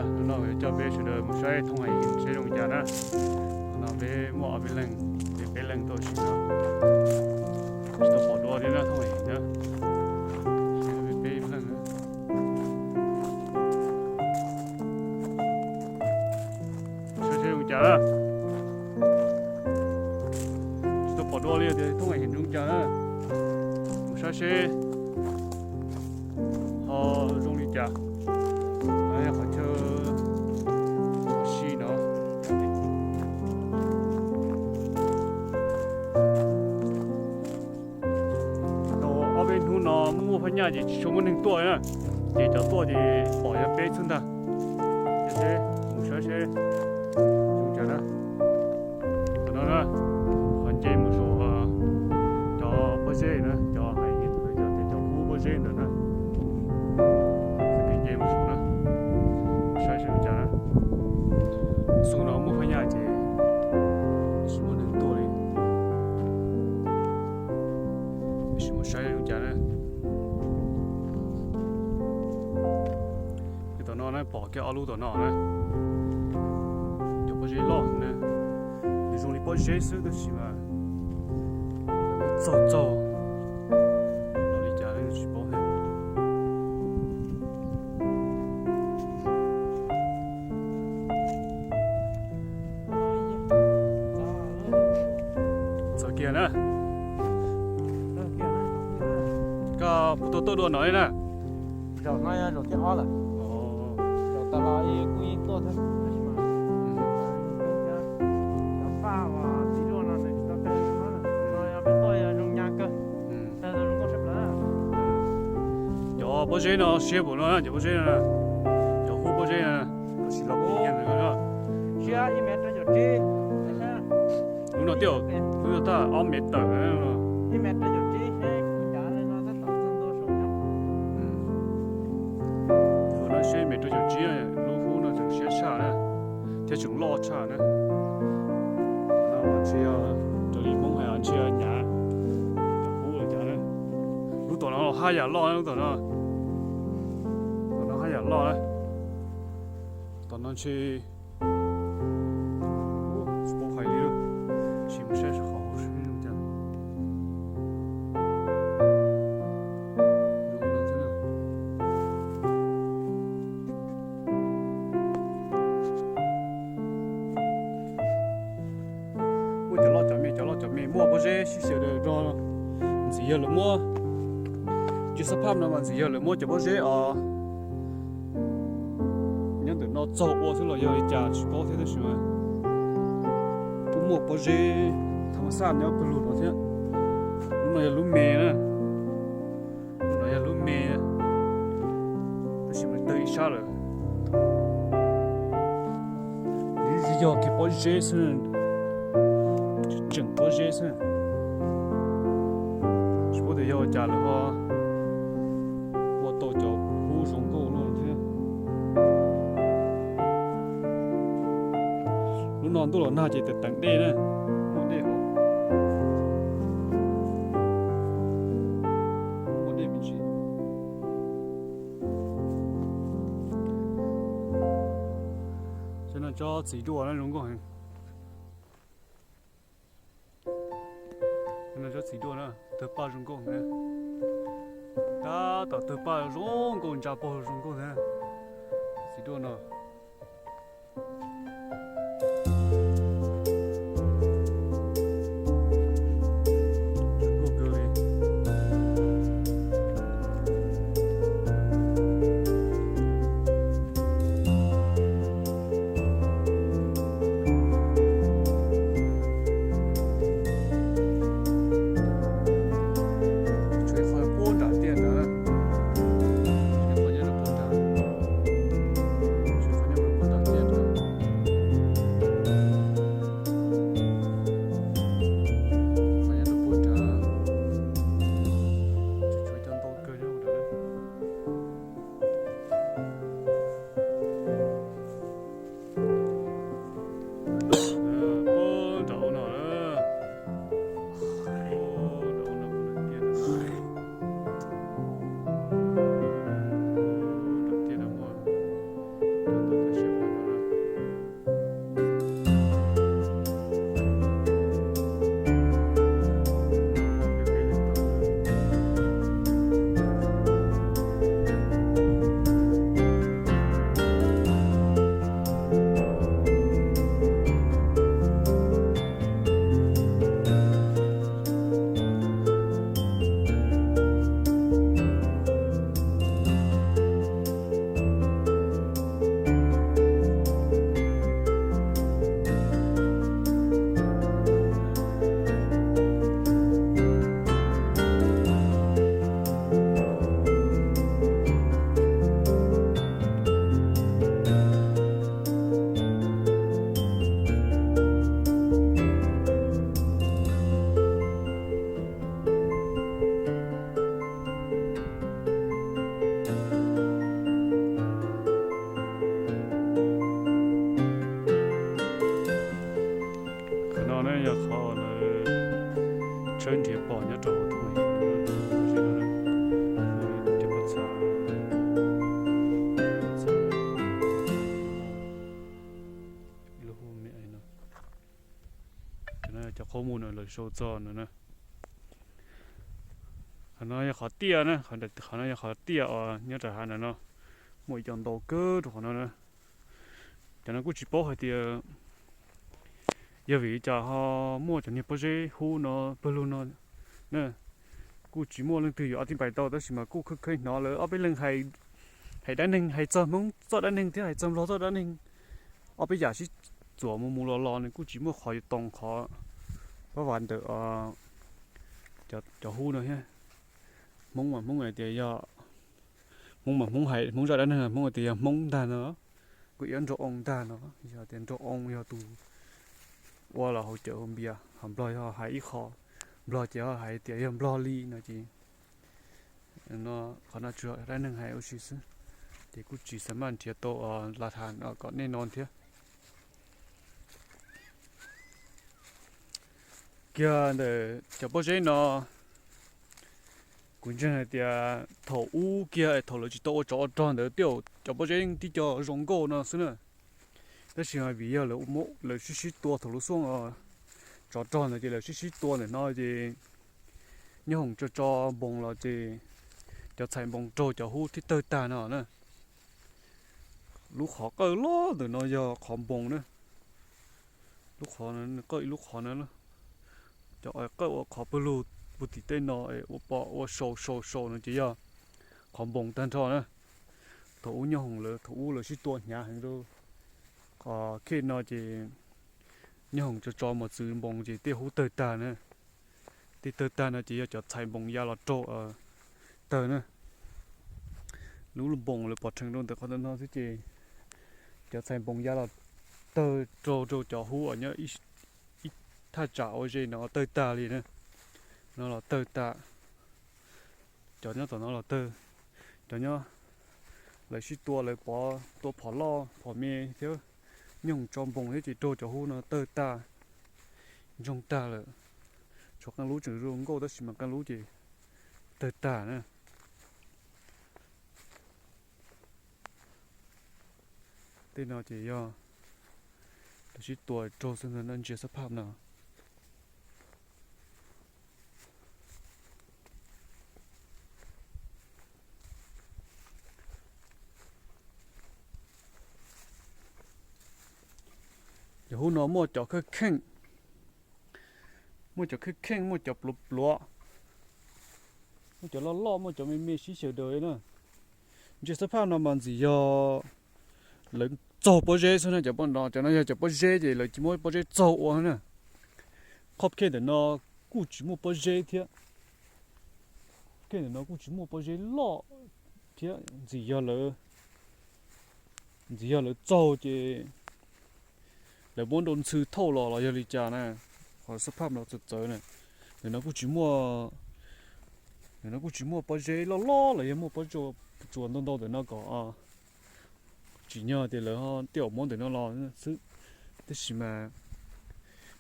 Hnub no coj peb sawv daws mus saib thooj hais seb zoo li cas na. Hnub no peb muaj ob peb leeg, peb peb leeg tuaj sim no. Tsis tau pom dua li na, thooj hais na. Peb peb leeg na. Saib seb zoo li cas na. Tsis tau pom dua li tias thooj hais zoo li cas na. Mus saib seb ho zoo li cas. Qhov chaw si no. Tau ob peb hnub no muaj muaj phab nyaj ces tsis tshua muaj neeg tuaj na, ces cov tuaj ces pom yog peb xwb ntag. Ces seb mus saib seb zoo cas na. Tam no na, qhov nce mus saum cov pob zeb na, cov hais tias cov hub pob zeb ntawd na. Nce mus saum na, saib seb zoo cas na. Xyoo no muaj phab nyaj ces tsis muaj neeg tuaj li. Sim mus saib zoo cas na. Tom no na, pom kiag ob lub tom no na. Cov pob zeb loj na, nws zoo li pob zeb xwb tab sis mas txaug txaug los li cas tsis paub thiab. Txog kiag na. Koj puas tau tuaj dua no li na? Zaum no yog zaum thib ob lawm. Zaum tas los kuj yeej tuaj thiab tab sis mas cov paj uas txiv duaj no nws tsis tau tawg no, no yog peb tuaj yog zoo nyab kawg, tawg zoo nkauj sab plaws. Cov pob zeb no siab npaum no, cov pob zeb no, cov hub pob zeb no, tab sis los pib kiag ntawd no. Siab ib mev rau caum tsib. Lub no twb yog, lub no twb ob mev tawm. Ib mev rau caum tsib seb kuv cav li no tab tom txog ntua saum no. Lub no seb mev rau caum tsib, lub hub no tseem siab tshaj na, thiab tseem loj tshaj na. Ntshe yog raws li Hmoob hais ntshe yog nyav cov hub los cas na. Lub tom no los haj yam loj na, lub tom no, tom no haj yam loj na. Tom no ntshe tsis paub hais li, sim mus saib qhov hauv seb zoo cas. Muaj cov loj cov me, cov loj cov me muaj pob zeb sib xyaw rau ntxiv yog lawv muab, cov xab phaj no mas ntxiv yog lawv muab cov pob zeb os nyob ntawm no txaug ua xwb los yog li cas tsis paub thiab tab sis mas kuj muaj pob zeb tham ma xaj nyob pawg lug no thiab. Lub no yog lub me na, lub no yog lub me, tab sis mas tawg ib sab lawm. Nws yog kiag pob zeb xwb, tseem pob zeb xwb. Tsis paub tias yog ua cas lawv ho ua tau cov hub zoo nkauj no thiab. Lub no ntuj los nag ces teev dej na, muaj dej hauv, muaj dej me ntsis. Cov no cov txiv duaj na zoo nkauj heev. Cov no cov txiv duaj na, tawg paj zoo nkauj heev. Tab tom tawg paj zoo nkauj ntsa pog zoo nkauj thiab. Txiv duaj no. Tshuav ib qho puag nram tiaj ntawd, ib qho nyob rau puag nrad, tshuav mus no lawv sau txog no na. Qhov no yog qhov tiaj na, qhov no yog qhov tiaj os, nyob rau hav ntawm no muaj ib co ntau kawg rau qhov no na. Cov no kuj tsis paub hais tias yog vim li cas ho muaj cov niag pob zeb hub no pawg lug no na. Kuj tsis muaj leej twg yuav ob tib pais tau, tab sis mas kuj kheej kheej hnov lawv ob peb leeg hais dab neeg, hais txog Hmoob txoj dab neeg thiab hais txog Nplog txoj dab neeg, ob peb yam sib txuas mus mus los los nws kuj tsis muaj qhov yuav tau qhov pab vas ntawm cov hub no thiab. Hmoob mas Hmoob hais tias yog, Hmoob mas Hmoob hais, Hmoob zaj dab neeg Hmoob hais tias yog Hmoob ntag no, kuj iab nraug oo ntag no, yog tias nraug oo yog tus ua los haus cawv haus npias, ho Nplog yog hais ib qho, Nplog ces ho hais tias yog Nplog li no ces no, qhov no tsuas dab neeg hais ua si xwb, ces kuj tsis xav maj nrhiav tau las tham kom nej no thiab. Kiag ntawm cov pob zeb no, kuv ntseeg hais tias thaum ub kiag thaum lawv tsis tau ua tsov ua rog ntawd tej zaum cov pob zeb tib co zoo nkauj no xwb na. Tab sis vim yog lawv sib sib tua thaum lub xuaj tsov rog ntawd ces lawv sib sib tua ntawm no ces nyob hoom tso tso npoos los ces cov txhais npoos raug cov hub thiab tawg tag no na. Lub qhov qawj loj ntawm no yog qhov npoos na. Lub qhov, qawj ib lub qhov na, cov qawj ua qhov pawg lug puag tim tej no es ua pom ua sau sau sau no ces yog qhov npoos tag nrho na. Thaum ub nyob hoom lawv, thaum ub lawv sib tua hnyav heev rau qhov khej no ces nyob hoom tso tso mos txwv npoos ces tej hub tawg tag na. Tej tawg tag no ces yog cov txhais npoos ya los raug tawg na. Lub npoos lawv pov rhees rau ntawm qhov ntawm no xwb ces cov txhais npoos ya los tawg raug rau cov hub uas nyob ib thaj tsam ua ze no tawg tag li na. No los tawg tag, cov nyob tom no los tawg, cov nyob lawv sib tua lawv pov tua phom loj phom me thiab nyob hoom tso npoos thiab ces raug cov hub no tawg tag, ntsoog tag lawm. Tshuav qee lub tseem zoo nkauj tab sis mas qee lub ces tawg tag na. Tej no ces yog lawv sib tua raug xwb ntag, ntsia xab phaj no. Cov hub no muaj cov kheej kheej, muaj cov kheej kheej, muaj cov pluav pluav, muaj cov loj loj, muaj cov me me sib xyaw daws na. Ntsia xab phaj no mas ntxim yog lawv txaug pob zeb xwb na. Cov no, cov no yog cov pob zeb ces lawv cia muab pob zeb txaug ua na. Qhov khej ntawm no kuj tsis muaj pob zeb thiab. Khej ntawm no kuj tsis muaj pob zeb loj thiab, ntxim yog lawv, ntxim yog lawv txaug ces lawv muab nrau ntxhw thauj los los yog li cas na. Qhov xab phaj no txawv txawv na. Ntawm no kuj tsis muaj, ntawm no kuj tsis muaj pob zeb loj loj los yog muaj pob tsuas ntau ntau ntawm no kom tsim nyog tias lawv tej zaum muab ntawm no los xwb. Tab sis mas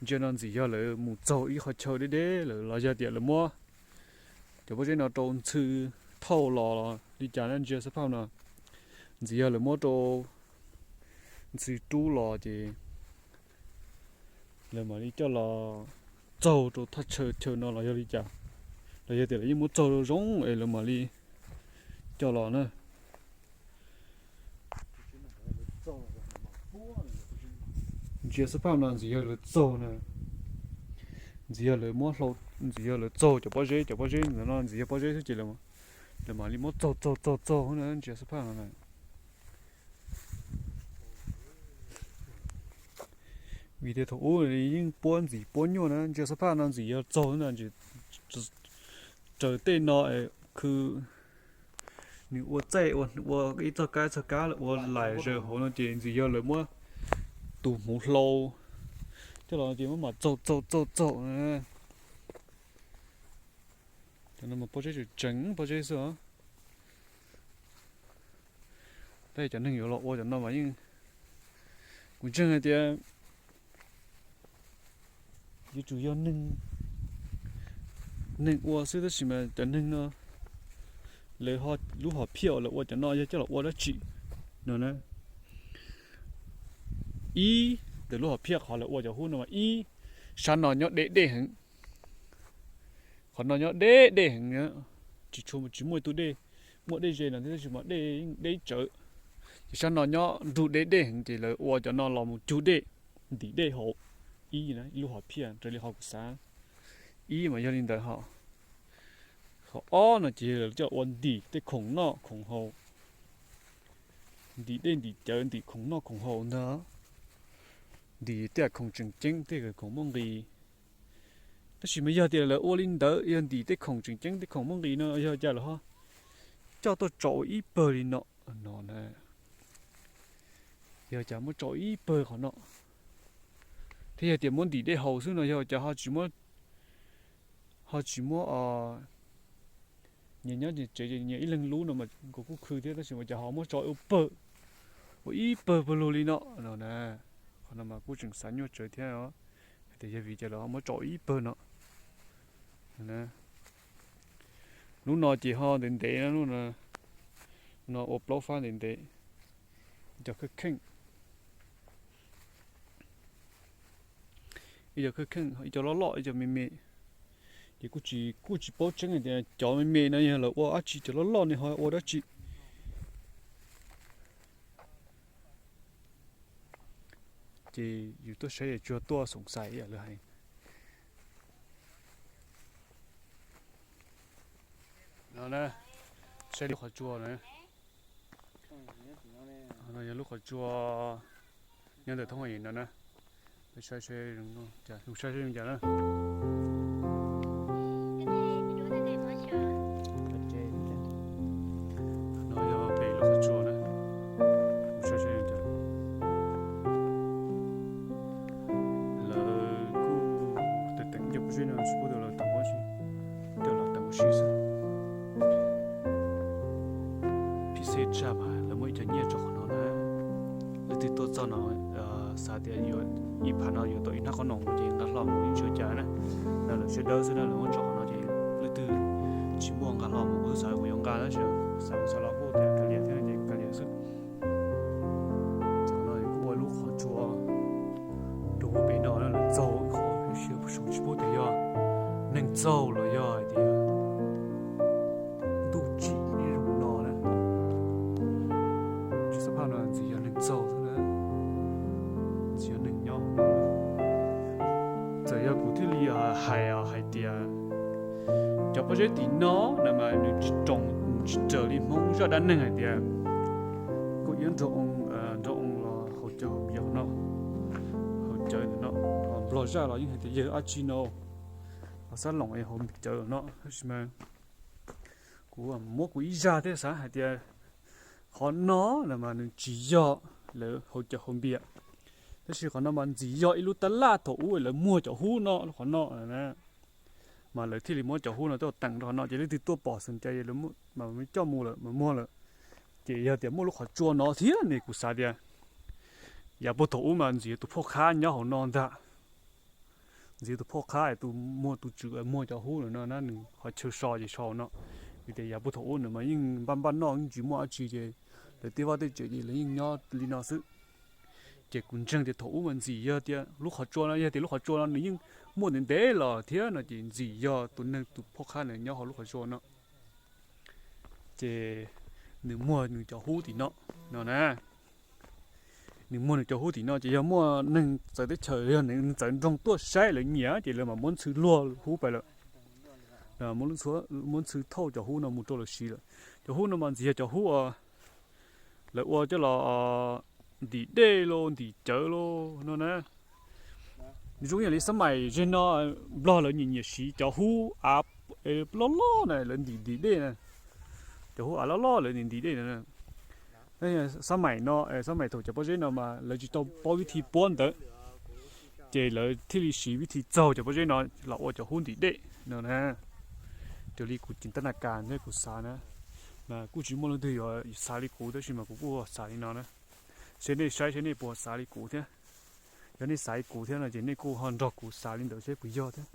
ntsia no ntxim yog lawv mus txaug ib qhov chaw deb deb lawm los yog tias lawv muab cov pob zeb no rau ntxhw thauj los li cas na. Ntsia xab phaj no ntxim yog lawv muab rau ntxhw rub los ces lawv mam li coj los txaug rau thaj chaw chaw no los yog li cas, los yog tias lawv yeej muab txaug zoo es lawv mam li coj los na. Ntsia xab phaj no ntxim yog lawv txaug na, ntxim yog lawv muab hlau, ntxim yog lawv txaug cov pob zeb, cov pob zeb ntawm no ntxim yog pob zeb xwb ces lawv mam li muab txaug txaug txaug txaug na. Ntsia xab phaj no na. Vim tias thaum ub yeej puab ntxim puab nyuaj na, ntsia xab phaj no ntxim yog txaug na, raws tej no khw nws ua txaij ua ib txog kab txog kab ua lais zaws hauv no ces ntxim yog lawv muab tus hmuv hlau coj los ces muab mam txaug txaug txaug txaug. Cov no mas pob zeb tseem tseem pob zeb xwb os. Tab cov neeg yuav los ua cov no mas yeej, kuv ntseeg hais tias yuav tsum yog neeg, neeg ua xwb tab sis mas cov neeg no lawv lub hom phiaj uas lawv ua cov no yog coj los ua dab tsi no na. Ib, ntawm lub hom phiaj qhov lawv ua cov hub no mas ib, Sab no nyob deb deb heev, qhov no nyob deb deb heev, tsis tshua, tsis muaj ib tug dej, muaj dej ze no thiab tab sis mas deb, deb tsawv. Ces sab no nyob nrug deb deb heev ces lawv ua cov no los mus cug dej, ntim dej haus ib, ib lub hom phiaj raws li qhov kuv xav ib mas yog li ntawd hos. Qhov ob no ces lawv coj ua ntim tej khoom noj khoom haus, ntim dej ntim cawv ntim khoom noj khoom haus ntag, ntim tej khoom tseem ceeb tej khoom muaj nqis. Tab sis mas yog tias lawv ua li ntawd yog ntim tej khoom tseem ceeb tej khoom muaj nqis no yog cas lawv ho coj tuaj tso ua ib pawg li no no na, yog cas muab tso ib pawg qhov no, thiab yog tias muab ntim dej haus xwb no yog cas ho tsis muab, ho tsis muab nyias nyob tsev ces nyias ib leeg lub no mas kuv kuj khw thiab tab sis mas cas ho muab tso ua pawg, ua ib pawg pawg lug li no no na. Qhov no mas kuj tseem xav nyuaj tsawv thiab os, hais tias yog vim cas lawv ho muab tso ua ib pawg no. Lub no ces ho ntev ntev na, lub no ua plaub fab ntev ntev, ib co kheej kheej, ib co kheej kheej, ib co loj loj, ib co me me. Ces kuj tsis, kuj tsis paub tseeb hais tias cov me me no yog lawv ua dab tsi, cov loj loj no ho ua dab tsi. Ces yus tuaj saib es tsuas tuaj xoom xais ib yam lawv hais no na. Saib lub qhov tsua na, no yog lub qhov tsua nyob ntawm thoob no na. Saib, saib zoo cas na. No yog pem lub qhov tsua na. Saib, saib zoo cas. Lawv kuj teem teem cov pob zeb no tsis paub tias lawv teem ua si, coj los teem ua si xwb. Phim xej tshaj mas lawv muaj ib co nyiaj tso qhov no na. Leej twg tuaj txog no xav tias yuav ib phav no yuav tau ib hnab qhob noom ces nqa hlo mus ib tsuas cas na. No lawv siab dawb xwb na, lawv muab tso qhov no ces leej twg tsis muaj nqa hlo mus, kuv xav kuv yuav nqa tab sis xav xav los kuj tias kav liam thiab no ces kav liam xwb. Qhov no kuj ua lub qhov tsua rau pem no lawv txaug ib qho, tsis paub tias yog neeg txaug los yog hais tias ntuj tsim ib zoo no na. Tsis xav phaj no ntxim yog neeg txaug xwb na, ntxim yog neeg nyob. Txawm yog kuv thiaj li hais hais tias cov pob zeb tim no na mas nws tsis raws li Hmoob zaj dab neeg hais tias kuj iab nrog oo, nrog oo los haus cawv haus npias no, haus cawv ntawm no. Nplog zaj los yeej hais tias yawg dab tsi no los xab loos haus cawv no, tab sis mas kuv muab kuv ib zaj thiab xav hais tias qhov no na mas nws tsis yog lawv haus cawv haus npias, tab sis qhov no mas ntxim yog ib lub tab laj thaum ub lawv muag cov hub no, qhov no na. Mas lawv thiaj li muab cov hub no tuaj teem rau qhov no ces leej twg tuaj pom xeem cai mas coj mus lawm mas muag lawm. Ces yog tias muaj lub qhov tsua no thiab ne kuv xav tias yav puag thaum ub mas ntxim yog tus phauj qhab nyob hauv no ntag. Ntxim yog tus phauj qhab es tus muag, tus tswv muag cov hub no na, nws qhov chaw so ces so no. Vim tias yav puag thaum ub nws mas yeej npaj npaj noj yeej tsis muaj dab tsi ces lawv tej vaj tej tsev ces lawv yeej nyob li no xwb. Ces kuv ntseeg tias thaum ub mas ntxim yog tias lub qhov tsua no, yog tias lub qhov tsua no nws yeej muaj ntev ntev los thiab no ces ntxim yog tus neeg tus phauj qhab nws nyob hauv lub qhov tsua no. Ces nws muag nws cov hub tim no, no na. Nws muag nws cov hub tim no ces yog muaj neeg txawv teb chaws, yog neeg txawv nroog tuaj saib lawv nyiam ces lawv mam muab ntxhw luag hub pais lawm. Muab ntxhw thauj cov hub no mus rau lawv siv lawm. Cov hub no mas ntxim yog cov hub lawv ua coj los ntim dej los ntim cawv los no na. Zoo ib yam li xab maim zeg no, Nplog lawv nyiam nyiam siv cov hub av loj loj na, lawv ntim ntim dej na. Cov hub av loj loj lawv ntim ntim dej na. Xab maim no, xab maim thaum cov pob zeb no mas lawv tsis tau paub vib thi puab ntawd, ces lawv thiaj li siv vib thi txaug cov pob zeb no los ua cov hub ntim dej no na. Raws li kuv ceev tab na kas thiab kuv xav na, mas kuj tsis muaj leej twg yuav xav li kuv tab sis mas kuv kuj xav li no na. Seb nej saib seb nej puas xav li kuv thiab. Yog nej xav li kuv thiab no ces nej kuj ho nrog kuv xav li ntawd seb puas yog thiab.